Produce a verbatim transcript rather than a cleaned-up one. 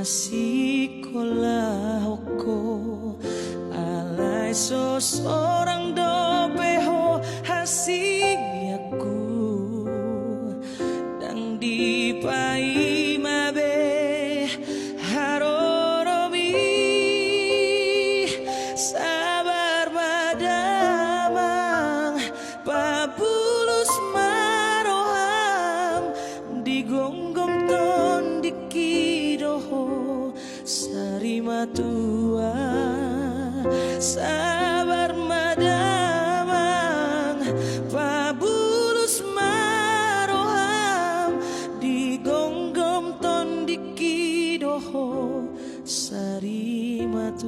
Sikolahon ho, alai so sorang dope ho hasianku. Ndang dipaima be haroromi, sabar ma damang, pabulus ma roham, digomgom tondingki do ho sarimatua. Sabar ma damang, pabulus ma roham, digomgom tondingki do ho sarimatua.